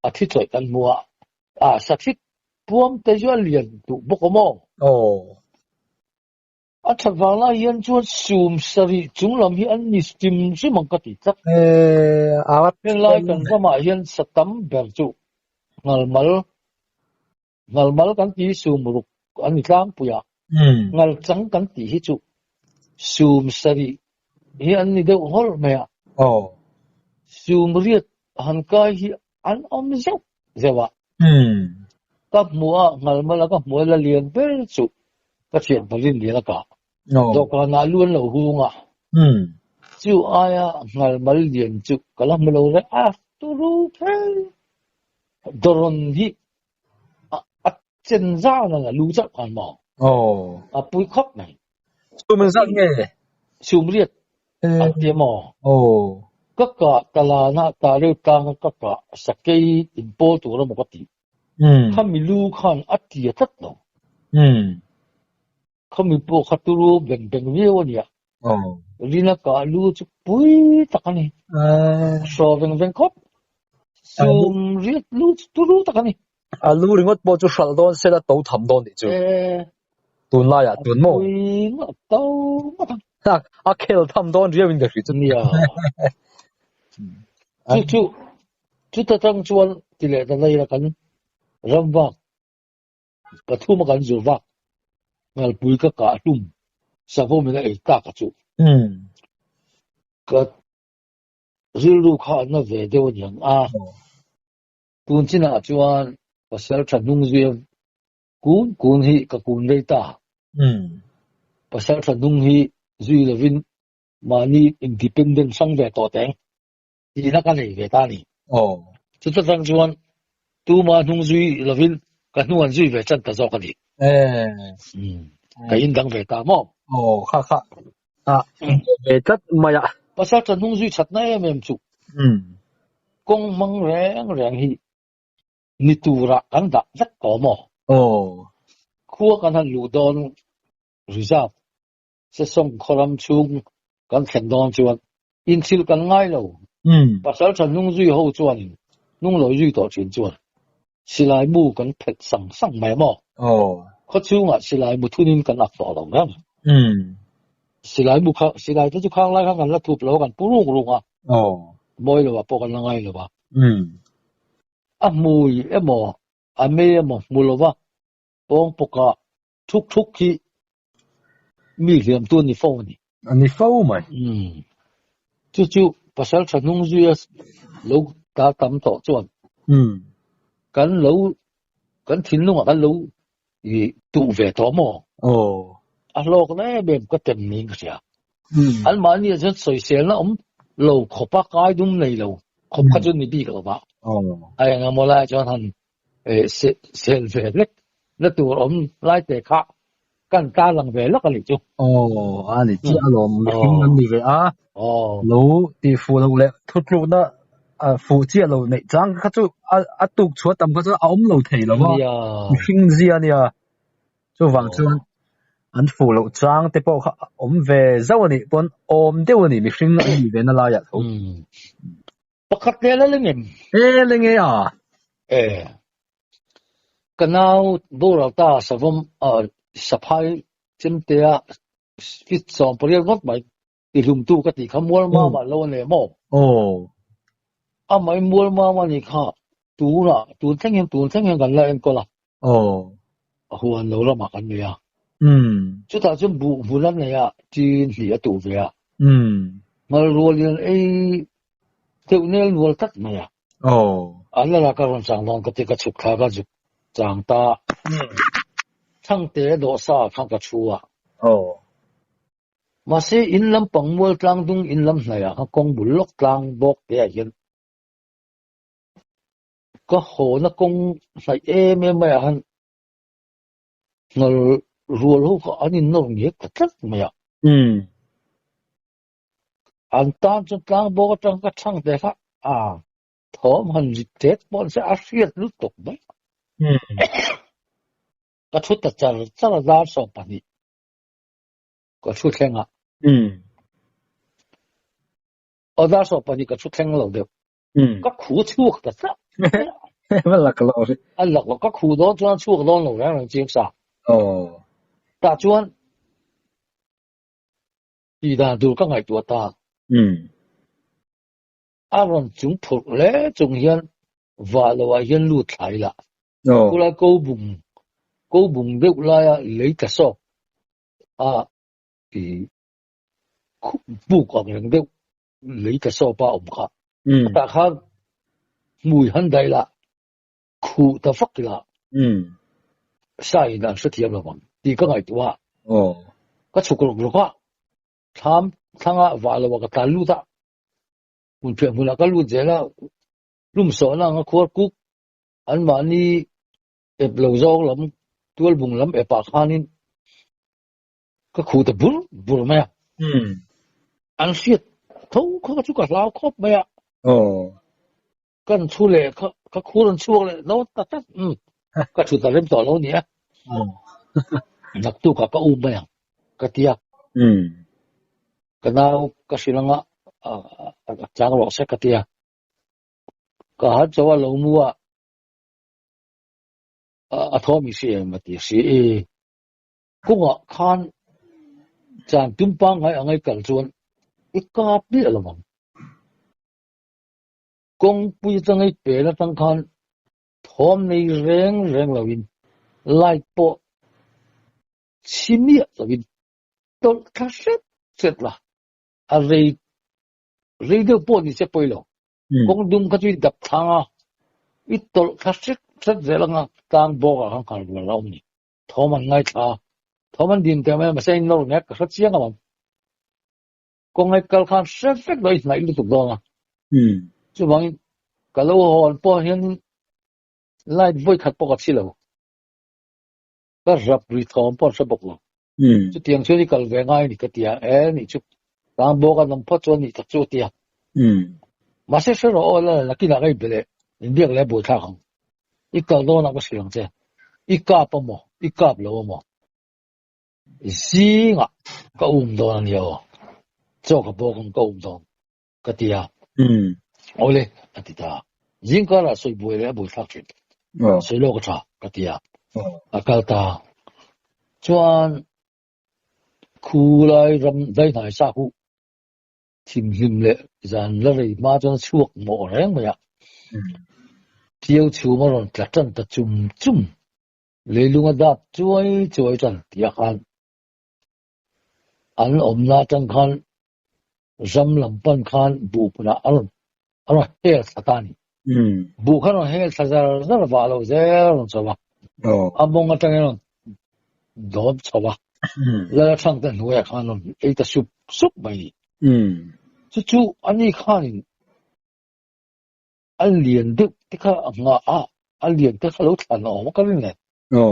A thi chawih kan hmu a, a sathit puam te chu a lian duh bawk a maw? A that vang lai hian chuan sum sarih chung lam hi an ni hrim hrim ang ka ti tlat. Henglai kan ramah hian sa tam ber chu ngalmal ngalmal kan ti sum ruk an ni tlangpui a, ngalchang kan tih hi chu sum sarih hi an ni deuh hawlh mai a. Sum riat han kai hi an awm zeuh zeuh a. Ka hmuh a, ngalmal a ka hmuh a la lian ber chu ka thian Balin lian a kah. Dawhkanah lu an lo hung a. Chu aia ngalmal lian chu ka la hmu lo reng a, turu phei. Dawrawn hi a chen zan a lu chauh khan maw? A pui khawp mai. Sum engzat nge? Sum riat an ti maw? Ka kah talana tah reuh tanga ka kah sakei in pawl tur emaw ka ti. Khami lu khan a tia tlat lo. Khami pawh kha turu beng beng viau a nia. Rina kah lu chu pui tak a ni. Hraw veng veng khawp. Sum riat lu chu turu tak a ni. A lu ringawt pawh chu hralh dawn sela to tham dawn nih chu. Tunlaiah tun maw? A khel tham dawn riau in ka hria chu. Nia. Chu chu chuta tang chuan ti leh ta daih a kan ram vak pathum a kan zur vak ngalpui ka kah hlum savawm in a ei tak a chu. Ka rilru kha a na ve deuh a niang a. Tun chinah chuan pasal tha hnung zui a kun kun hi ka kun rei ta. Pasal tha hnung hi zui lovin mahni independent hrang ve tawh teng tihna ka nei ve ta a ni. Chuta tang chuan tuma hnung zui lovin ka hnung an zui ve chan ta zawk a ni. Ka indang ve ta maw? Ve tlat mai a. Pasal tha hnung zui thatna em em chu kawng hmang reng reng hi ni turah kan dah vek tawh maw? Khua kan han luh dawn reserve sesawng khawram chhung kan thlen dawn chuan inchhilh kan ngai lo. Pasal tha hnung zui ho chuanin hnung lo zui tawh thin chuan silai mu kan phelh sang sang mai maw? Khaw chhungah silai mu thunin kan ak tawh lo reng. Silai mu kha, silai te chu khang lai khan kan la thup lo a, kan pu ruk ruk a. Mawi lo ah pawh kan la ngai lo a. A hmui emaw, a mei emaw hmu lo va, pawng pawkah thuk thuk hi mi hliam tu a ni fo a ni. A ni fo mai. Chu chu pasal tha hnung zuia lo ta tam tawh chuan kan lo kan thinlungah kan lo tuh ve tawh maw? A hlawkna em em ka tem niin ka hria. Anmahni ah chuan sawiselna awm lo khawpa kai dum nei lo khawp kha chu ni bik lo va. A engemaw laiah chuan han sel ve hlek na tur awm lai te kha kan ta lang ve lak a nih chu. Aw, a ni chiah alawm, mihring an ni ve a, lo tih fuh loh leh thutlukna fuh chiah lo neih chang kha chu a tuk chhuah tam kha chu a awm lo thei lo a, mihring zia a nia, chuvang chuan an fuh loh chang te pawh kha a awm ve zauh a nih pawn awm deuh a ni mihring an nih ve na laiah tho. Pakhat leh la leng em? E leng e a. E. Ka nau boral ta savawm saphai chemtea fit 18 ngawt mai ti hlumtu ka tih kha mual mama lo a nei maw? Aw. Amah i mual mama nih kha. Tunah, tun thleng hian, tun thleng hian kan la enkawl a. Aw. A huan lo ramah kan nei a. Umm. Chutah chuan buh hmun a nei a, chin hnih a tuh ve a. Umm. Ngal rualin an ei deuh nel nual tlat mai a. Aw. An la la ka rawn chang dawn ka ti ka chhuk thla ka zuk chang ta. Umm. Thangte dawhsa ah khan ka thu a. Aw. Mahse in lam pangmual tlang dung in lam hnaiah khan kawng bul lawk tlang bawk te ah hian Ka hawna kawng hnaih em em maiah khan nghal rual ho kha an innawr ngek ta tlat mai a. An tan chuan tlang bawk atang ka chhang te kha a thawm han ri tet pawh an se a hriat lutuk mai. Ka thu ta char char a dar 12 ka thu thleng a. Aw dar 12 ka thu thleng lo deuh. Ka khu chhuak ta tlat. Va lak lo. A lak lo. Ka khu dawn chuan chhuak dawn lo reng reng chiang sa. Aw. Tah chuan tih dan tur ka ngaihtuah ta. A rawn chung phurh hle chung hian vah lo ah hian lut thlai lah. Aw. Khulai ko bung ko bung deuh laia lei tla sawk a i buk ang reng deuh lei tla sawpa awm kha. Tah khan hmui han daih lah, khuh ta vak lah, sa in an hrethiam lo ang tih ka ngaihtuah a. Ka chhuk rawk rawk a, thlam thlanga vah lo ah ka tlan lut a, hmun phiah hmunah ka lut zel a, hlum sawhna anga khuar kuk anmahni ep lo zawng lam tualbung lam epah khanin Ka khuh ta bur bur mai a. An hriat tho kha ka chu ka hlau khawp mai a. Kan thu leh kha ka khur an chhuak leh dawn ta tlat. Ka thu ta rem tawh lo ni a. Naktuk ah ka um mai ang ka ti a. Ka nau ka hrilh anga a chang rawh se ka ti a. Ka han cho a lo mu a, a thawm i hria em a ti si i. Kawngah khan chan tum pangngai angai kal chuan i kap miah lo ang. Kawngpui atanga i pen atang khan thawm nei reng reng loin light pawh chhi miah loin tawlh thla hret hret la, a rei rei deuh pawh ni se pawi lo. Kawng dum kha chu i dap thlang a, i tawlh thla hret hret zel anga tlang bawkah khan kal rual a awm ni. Thawm an ngaithla a, thawm an din teh mai a, mahse in lo nek ka hre chiang alawm. Kawng kal khan hre vek lo i hnaih lutuk dawn a. Chuvangin ka lo hawn pawh hian light vawi khat pawh ka chhi lo. Ka rap ri thawm pawh an hre bawk lo. Chutiang chuan i kal ve ngai a ni ka ti a, e nih chu tang bawk a nawm phawt chuan nih tak chu a ti a. Mahse hre rawh aw la nakinah ka inbe leh inbiak leh a buaithlak ang. I kal dawnah ka hrilh ang che. I kap a maw? I kap lo a maw? Zingah ka um dawn a nia aw. Chaw ka bawk ang ka um dawn ka ti a. Awle a ti ta. Zing karah sawi buai leh a buaithlak thin. Sawi lawk a tha ka ti a. A kal ta. Chuan khulai ram daihnai sa huh Thimhlim leh zan la rei hma chuan a chhuak mawh reng mai a. Ṭiau chhum a rawn tla ṭan ta chum chum. Leilung a dap chuai chuai ṭan tih ah khan an awmna aṭang khan ram lam pan khan buh hmunah a rawn a rawn hel thla ta a ni. Buh kha a rawn hel thla zar zar vah lo zel a rawn chho a. A mawng aṭangin a rawn dawm chho a. Lal aṭhangte hnuaiah khan rawn ei ta sup sup mai a ni. Chu chu ani khanin a lian deuh te kha a nghah a, a lian te kha lo thlan a awm a ka rin nen.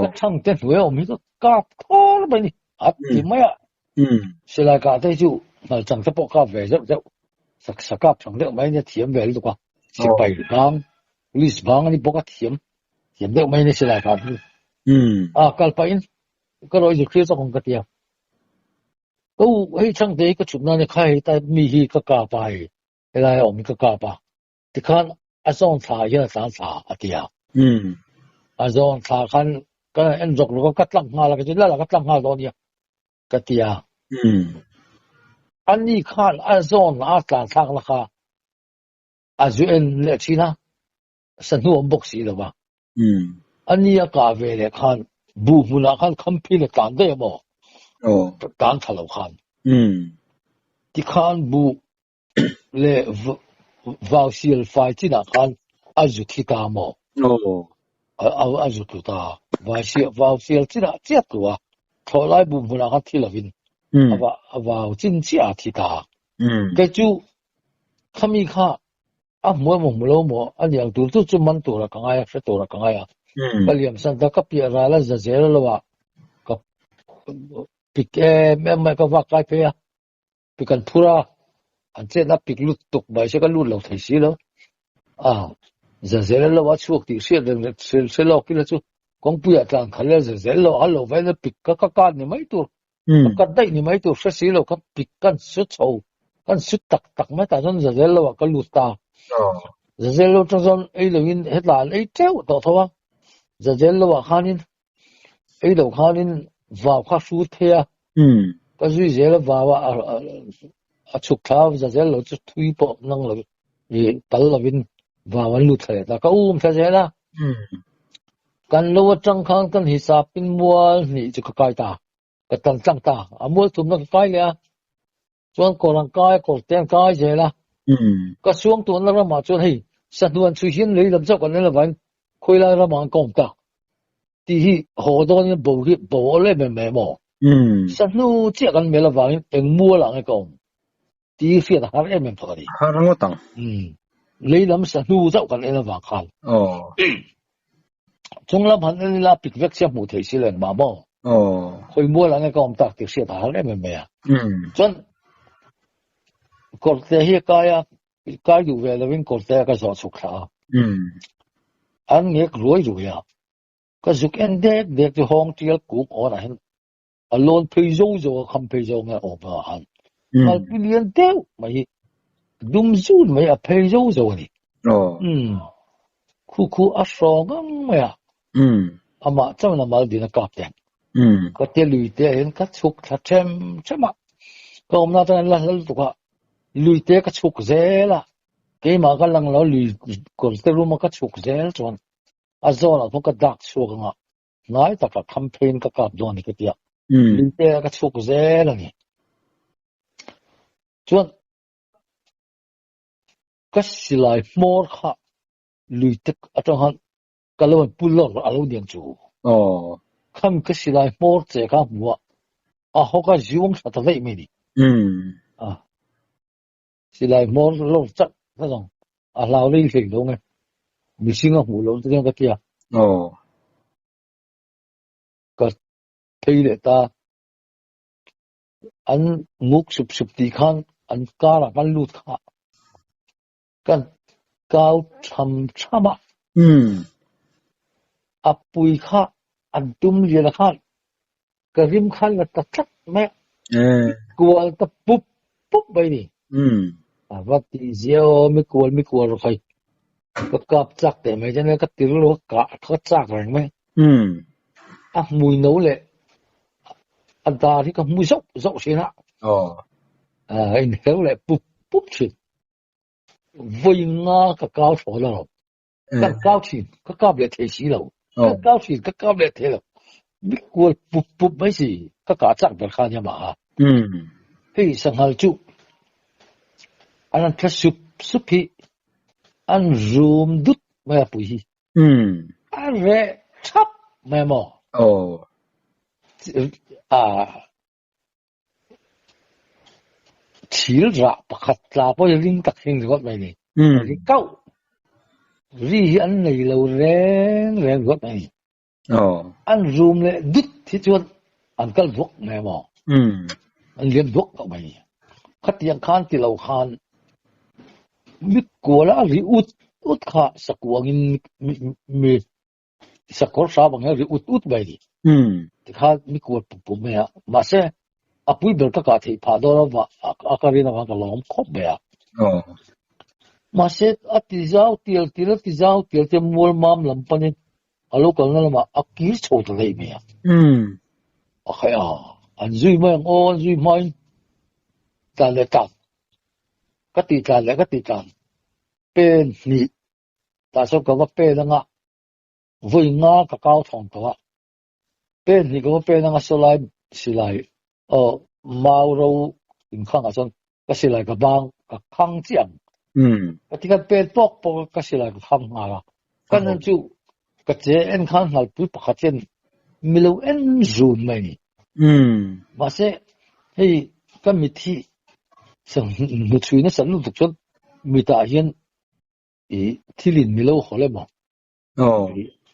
Ka thangte hnuaia awm hi chu kap thawr mai a ni, a ti mai a. Silai kah te hi chu hnalchang te pawh kap ve zeuh zeuh, sa kap chang deuh mai a nia, thiam ve lutuk a. Sipai bang, police bang a ni bawk a, thiam thiam deuh mai a ni silai kah chu. A kal pahin ka rawih zuk hria chawk ang ka ti a. Ka u hei chhangte hi ka chhut nan kha hei type mi hi ka kap a hei helai a awm hi ka kap a tikhan a zawn thla ah hian a tlan thla a ti a. A zawn thla khan ka en zawk rawk a ka tlang nghal a ka ti lala ka tlang nghal dawn nia ka ti a. Ani khan a zawn a tlan thlak na kha a zu en leh thin a. Sahnu awm bawk si lo va. A ni a kah ve leh khan buh hmunah khan khamphil a tlan daih a maw? Tlan tha lo khan. Tikhan buh leh vau sial fai chinah khan a zu thi ta maw? A zu tlu ta. Vau sial chinah chiah tlu a, thlawh lai buh hmunah khan thi lovin a vau chin chiah a thi ta. Kei chu khami kha A hmu emaw hmu lo maw a niang tur chu chu man tura ka ngai a, hre tura ka ngai a. Ka liam san ta, ka piah ral a za zel lo a, ka pik em em mai ka vak kai phei a, pik an phur a, an chetna pik lut tuk mai se ka lut lo thei si lo. A za zel lo a chhuak tih hriat reng reng hre lawk ila chu kawngpuiah tlan khalh ila za zel lo a lo va ila pik ka ka kat ni mai tur. Ka kat daih ni mai tur hre si lo ka pik kan su chho kan su tak tak mai tah chuan Zazel lo ah ka lut ta. Zazel lo atang chuan ei lo in hetah an ei teuh tawh tho a, Zazel lo ah khanin ei lo khanin vau kha hrut phei a, ka zui zel a vau a a chhuk thla a Zazel lo chu thui pawh nang lo ih tal lovin vau an lut thla leh ta, ka um thla zel a. Kan lo atang khan kan hisap in mual hnih chu ka kai ta. Ka tan tlang ta. A mual thumna ka kai leh a, chuan kawr an kai a, kawr te an kai zel a. Ka suang tuanna ramah chuan hei sahnuan chhui hian lei lam chauh kan en lovangin khawi lai ramah an ka awm tak tih hi haw dawnin bo hi bo awl em em mai a maw? Sahnu chiah kan mel avangin eng mualah nge ka awm tih hi hriat a har em em thawk a ni. Har ngawt ang. Lei lam sahnu chauh kan en avang khan. Chung lam han en ila pik vek sia hmuh theih si lo engmah maw? Khawi mual ang e ka awm tak tih hriat a har em em mai a. Chuan kawrte hi a kai a, kai duh ve lovin kawrte a ka zawh chhuk thla a. An ngek ruai ruai a. Ka zuk en dek dek chu hawng tial kuk awn ah hian a lawn phei zo zo a, kham phei zo nge a awm a han. Ngalpi lian deuh mai hi dum zun mai a phei zo zo a ni. Khu khu a hrawng ang mai a. Amah chuan a mal din a kap teng. Ka te lui te ah hian ka chhuk thla them them a. Ka awmna atang hian la hla lutuk a, lui te ka chhuk zel a. Keimah ka lang lo lui kawr te room a ka chhuk zel chuan a zawnah pawh ka dak chhuak ang a. Hnai takah kham pheiin ka kap dawn a ni ka ti a, Linte a ka chhuk zel a ni. Chuan ka silai hmawr kha luite atang khan ka lo han pul lawk a lo niang chu. Kham ka silai hmawr che kha hmu a, a hawk a ziung tha ta daih mai a ni. Silai hmawr lawr chak ka zawng a hlau rei hlei lo nge mihring a hmuh loh te chuan ka tia. Ka phei leh ta an nguk sup sup tih khan an karah kan lut kha kan kau tham tham a. A pui kha an tum lian a khan Ka rim khan la ta tlat mai a, kual ta pup pup mai ni. A va ti zia aw, mi kual mi kual rawh khai. Ka kap chak teh mai chuan ka ti rilru a ka chak reng mai. A hmui no leh a dar hi ka hmu zauh zauh thin a. A inher leh pup pup thin. Vawi nga ka kau thawl a lo. Ka kau thin, ka kap leh thei si lo. Ka kau thin, ka kap leh thei lo. Mi kual pup pup mai si, ka kah chak ber kha nia mah a. Hei sanghal chu an han thla sup sup hi, an rum dut mai a pui hi. A reh thap mai a maw? Thil rah pakhat tla pawh hi ring tak hi ringawt mai a ni. Ri kauh ri hi an nei lo reng reng ringawt mai a ni. An rum leh dut hi chuan an kal duak mai a maw? An liam duak tawh mai a ni. Khatiang khan ti lo khan mitkuala ri ut ut kha sakuangin mi Sakawr hram ang hian ri ut ut mai a ni. Tikhan mi kual pum pum mai a. Mahse, a pui ber ka kah theih phah dawn a, a ka rin avang ka lawm khawp mai a. Mahse, a ti zau tial tial a ti zau tial tial mual mam lam panin a lo kalna lamah a kir chho ta daih mai a. A khaih a, an zui mai ang aw, an zui hmain tlan leh tlan ka tih tlan leh ka tih tlan pen hnih. Tah chuan ka va pen anga vawi nga ka kau thawng tawh a. Pen hnih ka va pen anga sawlai silai aw mau ro inkhangah chuan ka silai ka bang ka khang chiah ang. Ka ti khan pen pawk pawk a ka silai ka khang nghal a. Ka nun chu ka che en khan hngalpui pakhat hian mi lo en zun mai a ni. Mahse hei ka mit hi hnuchhui nasa lutuk chuan mitah hian i thilin mi lo hawl emaw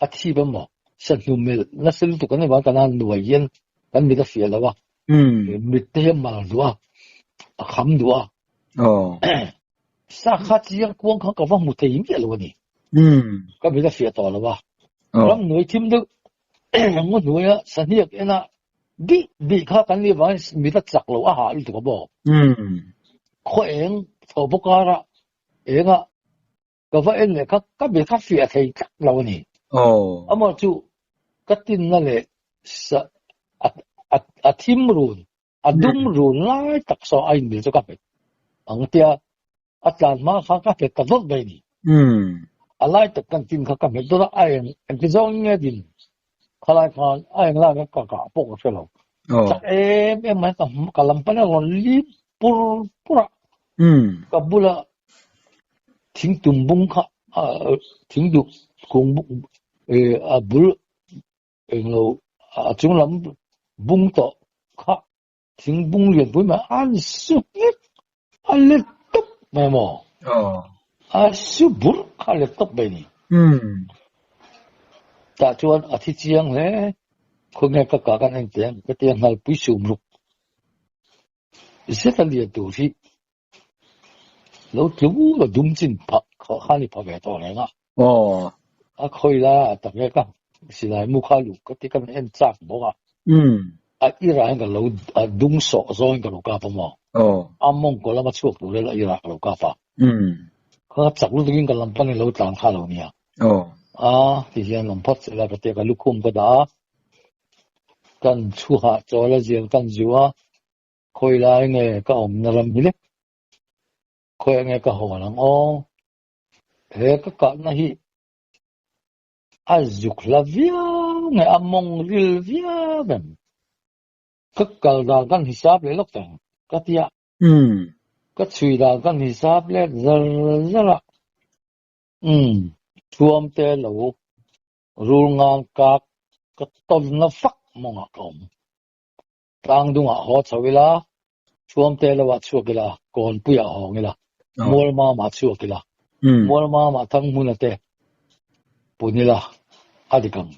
a thip emaw sahnu melh nasa lutuk an avang kan a nuai hian kan mit a fiah lo a mit te hi a mal duh a a kham duh a sa kha chiang kuang kha ka va hmu thei miah lo a ni ka mit a fiah tawh lo a ram hnuai thim deuh ngaw hnuaia sahniak ena bih bih kha kan nih avangin mit a chak lo a hah lutuk a maw khaw eng thaw bawk ara Enga ka va en leh kha ka be kha fiah thei tlat lo a ni. Amah chu ka tinna leh sa a a thim run a dum run lai tak saw a inmil chu ka hmet ang tia a tlan hma kha ka hmet ta dawt mai a ni. A lai tak kan tin kha ka hmet dawt a, a eng engti zawng in nge din khalai khan a eng lai kha ka kah pawh ka hre lo. Chak em em mai ka ka lam pan a rawn lim pur pur a. Ka bula thing tum bung kha thing duh kung a bul englo a chung lam bung tawh kha thing bung lian pui mai an su vek a let tawp mai maw a su bur kha a let tawp mai ni tah chuan a thi chiang hle khawnge ka kah kan en teh ang ka tia nghalpui sum ruk zet a lian tur hi lo tlu la dum chin phah kha ni pha ve tawh reng a a khawi lai ah tak nge ka silai mu kha luh ka ti kan en chak bawk a a irah hian ka lo a dung sawh zawngin ka lo kap a maw a mawngkaw lama chhuak tur hian a irah ka lo kap a kha chak lutukin ka lam panin lo tlan kha lo nia a ti hian lam phawt sela ka tia ka lukhum ka dah a kan chhuhah chawl a zial kan zu a khawi lai nge ka awmna ram hi le khawi nge ka haw ang aw he ka kahna hi a zuk hla viau nge a mawng ril viau em ka kal dan kan hisap leh lawk tawh ang ka ti a ka chhui dan kan hisap leh zar zar a umm thuam te lo rul ngan kak ka tawnna vak mawngah ka awm. Tlang dungah haw chho ila, Thuam te lohah chhuak ila, Kawnpuiah hawng ila, Mualmamah chhuak ila, Mualmamah Thanghmuna te pun ila a dik ang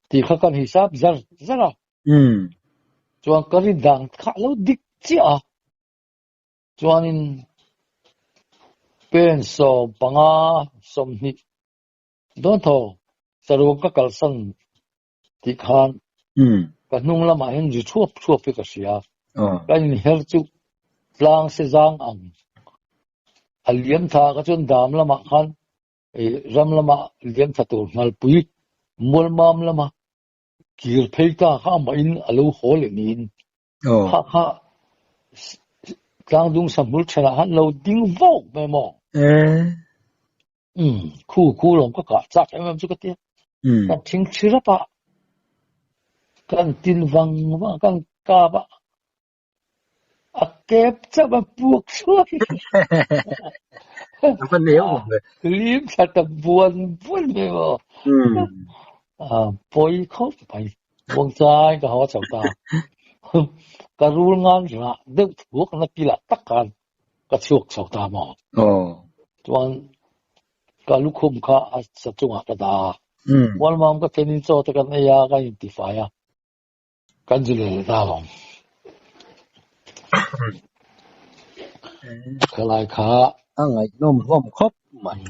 tih kha kan hisap zar zar a. Chuan ka rin dan kha a lo dik chiah a, chuanin pen 15, 20 dawn thaw saruak ka kalsan tih khan ka hnung lamah hian ri thuap thuap hi ka hria. Ka inher chu tlang se zang ang a liam tha ka chuan dam lamah khan ram lamah liam tha tur nghalpui mualmam lama kir phei ta kha amah in a lo haw leh niin kha kha tlangdung sahmul thenah khan lo ding vawk mai maw. Umm, khu khu lawm ka kah chak em em chu ka tia. Kan thing thi rap a, kan tin vang vang a, kan kap a, a kep chauh a puak chhuak hi. A va neu awm ve. Lim thla ta buan buan mai maw. Pawi khawp mai. Muangchai ka haw chho ta. Ka rul ngan rah deuh thuak na kilah tak khan ka chhuak chho ta maw? Chuan ka lukhum kha a sa chungah ka dah a. Mualmam ka thenin chaw te kan ei a, kan intifai a, kan zu leh leh ta alawm. Khalai kha A ngaihnawm hlawm khawp mai.